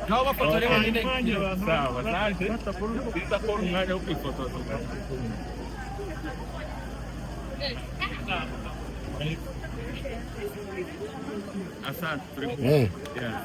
Nabo bafotore bonyine. Sawa, naje biza kubona umwanya wo kwifotoza. Asante, turi kumwe. Yeah.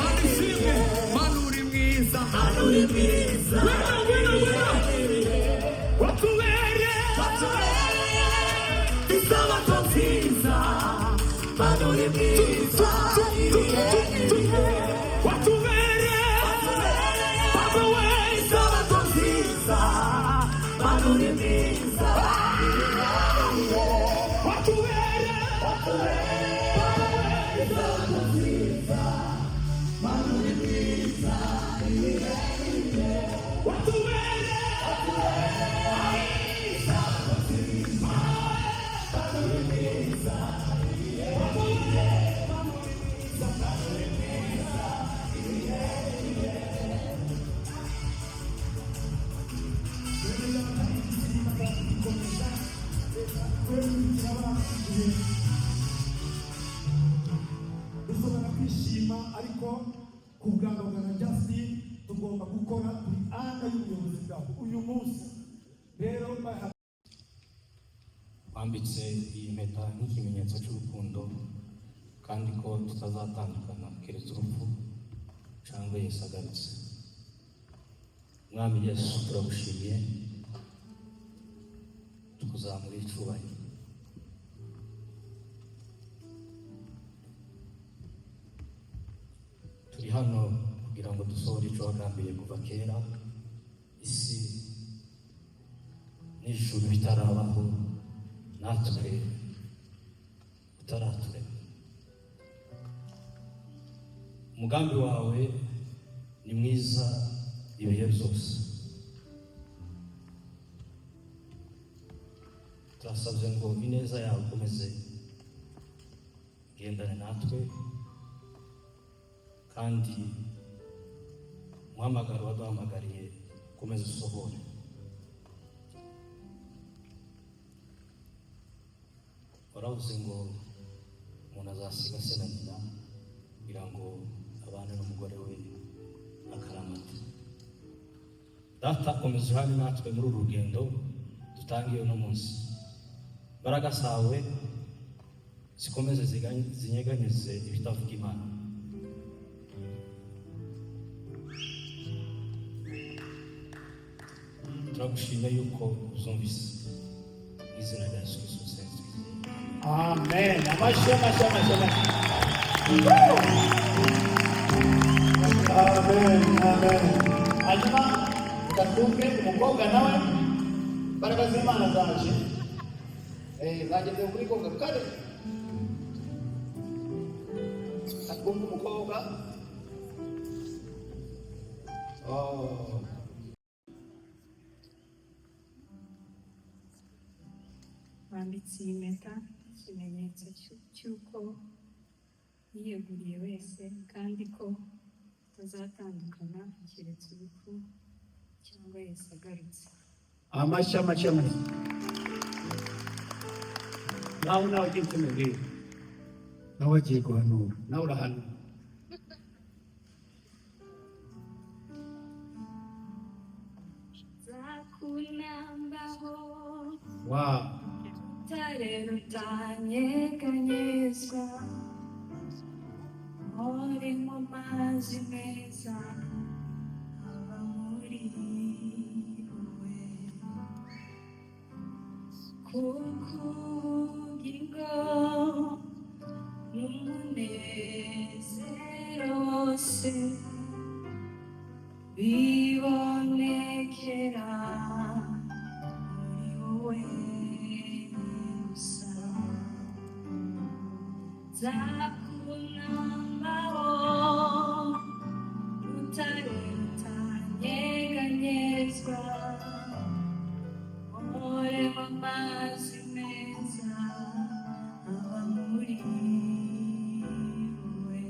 Mana uri mwiza, Mana uri mwiza, wino wino wino, watubereye, watubereye isabato nziza, Mana uri mwiza, watubereye, Papa we, isabato nziza, Mana uri mwiza, watubereye, watubereye isabato nziza, Mana uri mwiza, watubereye, isabato nziza, Mana uri mwiza, Mana uri mwiza, Mana uri mwiza. Dushobora kwishima, ariko ku bwa na Justin tugomba gukora turi anga y'ubuyobozi bwabo uyu munsi rero. Wambitse iyi mpeta nk'ikimenyetso cy'urukundo kandi ko tutazatandukana keretse urupfu cyangwa Yesu agarutse. Mwami Yesu, turagushimiye, tukuzamura icyubahiro. Turi hano kugira ngo dusohore icyo wagambiriye kuva kera, isi n'ijuru bitarabaho, natwe utaraturema. Umugambi wawe ni mwiza ibihe byose. Turasabye ngo ineza yawe ikomeze igendane natwe, kandi umuhamagaro waduhamagariye ukomeze usohore. Waravuze ngo umuntu azasiga se na nyina kugira ngo abane n'umugore we akaramata. Data, komeza uhane natwe muri uru rugendo dutangiye uno munsi. Imbaraga zawe zikomeze zinyeganyeze ibitavuga Imana. Turagushimye yuko uzumvise. Mu izina rya Yesu Kristo dusenze. Amen. Amashyi, amashyi, amashyi, amashyi. Amen, amen. Hanyuma Reka twumve umukobwa nawe. Imbaraga z'Imana zaje. Zageze kuri Ngoga kare. Reka twumve umukobwa. Oh. Bambitse iyi mpeta ikimenyetso cy'uko yiyeguriye wese kandi ko tutazatandukana keretse urupfu cyangwa Yesu agarutse. Amashyi, amashyi, amashyi! Nawe ugiye icyo mubwira. Nawe agiye guhanura. Nawe urahanura. Nzakunambaho, rutare rutanyeganyezwa, uri mu mazi meza aba muri wowe, kuko ubugingo n'umunezero wose bibonekera muri wowe gusa. Nzakunambaho, rutare rutanyeganyezwa, uri mu mazi meza aba muri wowe.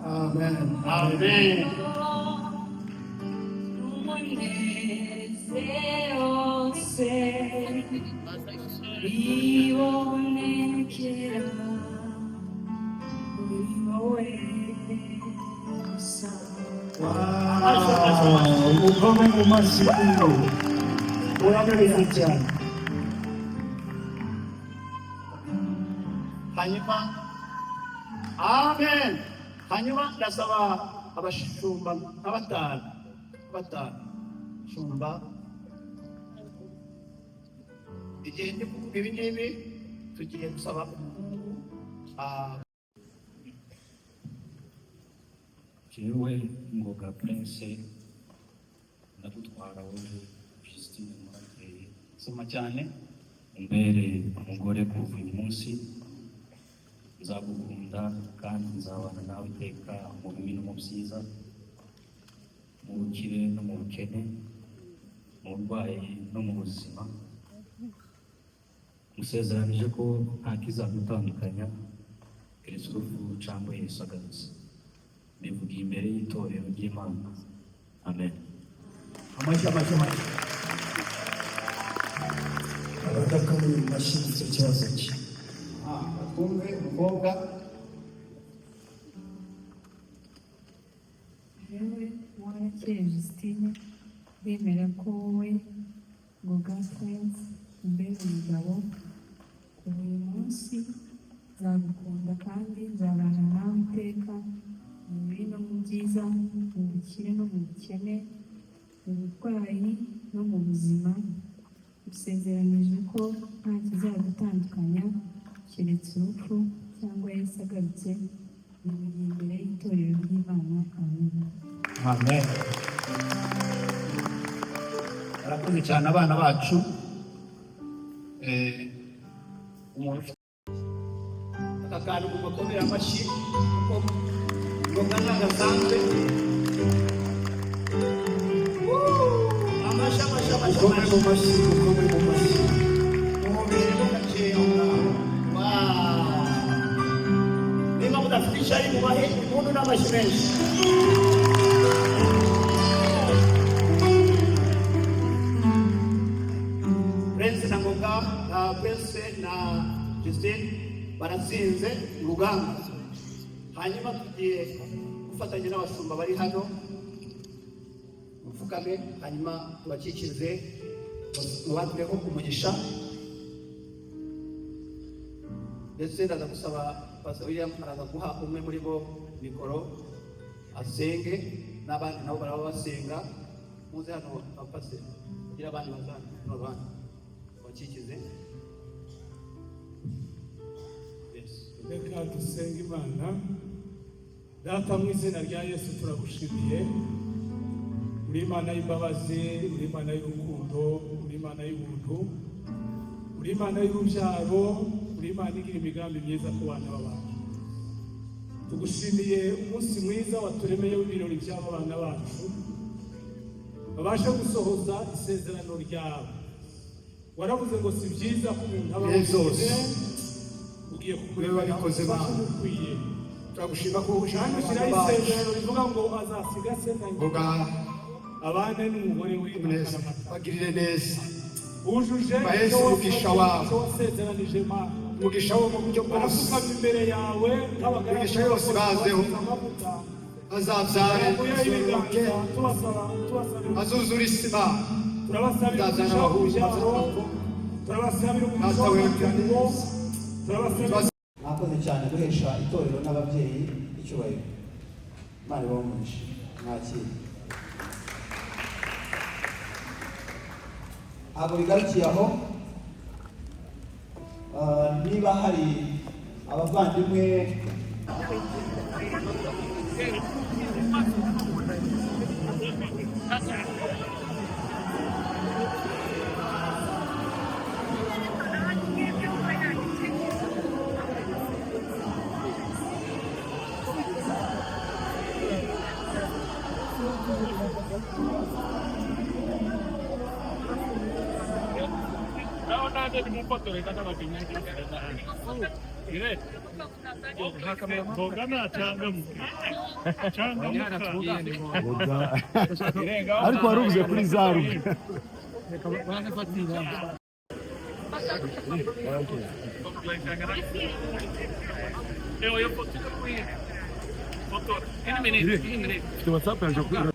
Amen. Amen. N'umunezero wose bibonekera muri wowe gusa. Wow, mukome mu mashyi, urakoze cyane. Hanyuma, amen. Hanyuma ndasaba abashumba nka batanu batanu shumba. Igihe ndi kuvuga ibi ngibi, tugiye gusaba umuhungu. Jewe Ngoga Prince, ndagutwara wowe Justine Murakeye, Soma cyane. umbere umugore kuva uyu munsi. Nzagukunda kandi nzabana nawe iteka, mu bibi no mu byiza, mu bukire no mu bukene, mu burwayi no mu buzima. Musezeranije ko nta kizadutandukanya keretse urupfu cyangwa Yesu agarutse. Mbivugiye imbere y'itorero ry'Imana. Amen. Amashyi, amashyi, amashyi! Abadakomeye mu mashyi, nicyo kibazo cye. Twumve umukobwa. Yewe Muhorakeye Justine, ndemera ko wowe Ngoga Prince umbera umugabo kuva uyu munsi. Nzagukunda kandi nzabana nawe iteka, mu bibi no mu byiza, mu bukire no mu bukene, mu burwayi no mu buzima. Usezeranije ko nta kizadutandukanya keretse urupfu cyangwa Yesu agarutse. Bivugiye imbere y'itorero ry'Imana. Amen. Amen. Barakoze cyane abana bacu. Umuntu ufite aka kantu mugakomera amashyi, kuko ngoga ntabwo. Amashyi, amashyi, amashyi! Mukome Amashyi! mu mashyi, mukome mu mashyi! Muhobere mo gakeya aho ngaho. Wow. Niba mudafite ishyari, mubahe impundu n'amashyi menshi. Prince na Ngoga na Prince na Justine baratsinze urugamba. Hanyuma tugiye gufatanya n'abashumba bari hano. Mupfukame, hanyuma tubakikize, mubatureho umugisha. Ndetse ndaza gusaba Pastor William, araza guha umwe muri bo mikoro asenge, n'abandi nabo baraba basenga. Muze hano abapasiteri, kugira abandi baza hano ruhande bakikize. Yes. Reka dusenge Imana. Data, mu izina rya Yesu, turagushimiye. Uri Imana y'imbabazi, uri Imana y'urukundo, uri Imana y'ubuntu, uri Imana y'urubyaro, uri Imana igira imigambi myiza ku bana b'abantu. Tugushimiye umunsi mwiza waturemeye w'ibirori by'aba bana bacu, babashe gusohoza isezerano ryawe. Waravuze ngo si byiza ko umuntu aba Ibihe byose. wenyine, ugiye Niwe wabikoze, kumuremera Mana. umukwiye. Turagushima ko uje. Kandi ushyiraho isezerano rivuga ngo azasiga se na nyina, Ngoga, abane n'umugore we neza, akaramata. bagirire neza. Wujuje Baheze icyo umugisha wawe. icyo wasezeranije, Mana. Umugisha wo mu buryo bwose. Barapfukamye imbere yawe nk'abagaragu Imigisha yose bazeho. basize amavuta. Bazabyare, Barambuyeho bazororoke, ibiganza, tubasaba, tubasabira, bazuzure isima. turabasabira Nzazana umugisha abahungu, w'urubyaro, bazana turabasabira umugisha Data we, w'amatungo, turabasabira Mwakoze cyane guhesha itorero n'ababyeyi icyubahiro. Imana ibahe umugisha, mwakire. Ntabwo bigarukiye aho. Niba hari abavandimwe Ngoga nachangamuke, changamuka. Ariko wari uvuze kuri za ruga.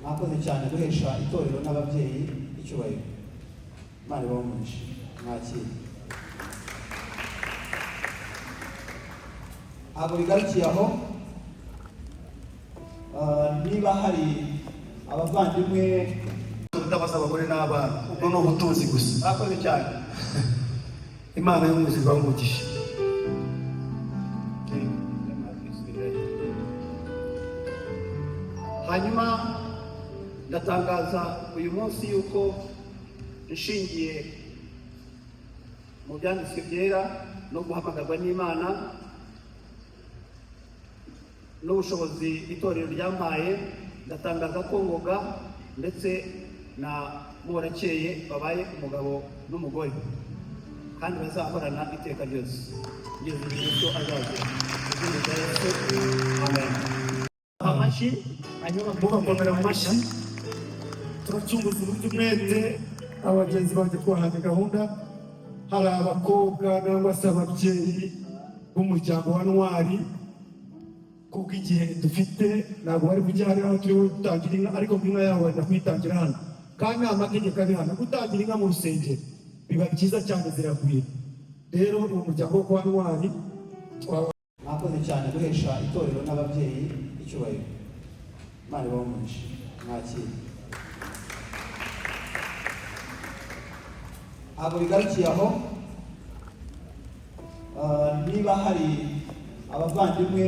Mwakoze cyane guhesha itorero n'ababyeyi icyubahiro. Imana ibahe umugisha, mwakire. Ntabwo bigarukiye aho. Niba hari abavandimwe Utabaza abagore n'abana, ubwo ni ubutunzi gusa. Mwakoze cyane. Imana y'umuzi ibahe umugisha. Hanyuma ndatangaza uyu munsi yuko nshingiye mu byanditswe byera no guhamagarwa n'Imana n'ubushobozi itorero ryampaye, ndatangaza ko Ngoga ndetse na Muhorakeye babaye umugabo n'umugore kandi bazahorana iteka ryose kugeza igihe Kristo azazira. Mu izina rya Yesu, amen. Amashyi, hanyuma Mubakomera mu mashyi. Turacunguza uburyo umwete abagenzi banjye twahanye gahunda. Hari abakobwa nangwa se ababyeyi b'umuryango wa Ntwari, kuko igihe dufite ntabwo bari kujya hariya aho turi gutangira inka, ariko inka yabo bajya kuyitangira hano, kandi nta mategeko abihana gutangira inka mu rusengero. Biba byiza cyane, ziragwira. Rero uwo muryango wo kwa Ntwari twaba Mwakoze cyane guhesha itorero n'ababyeyi icyubahiro. Imana ibahe umugisha, mwakire. Ntabwo bigarukiye aho. Niba hari abavandimwe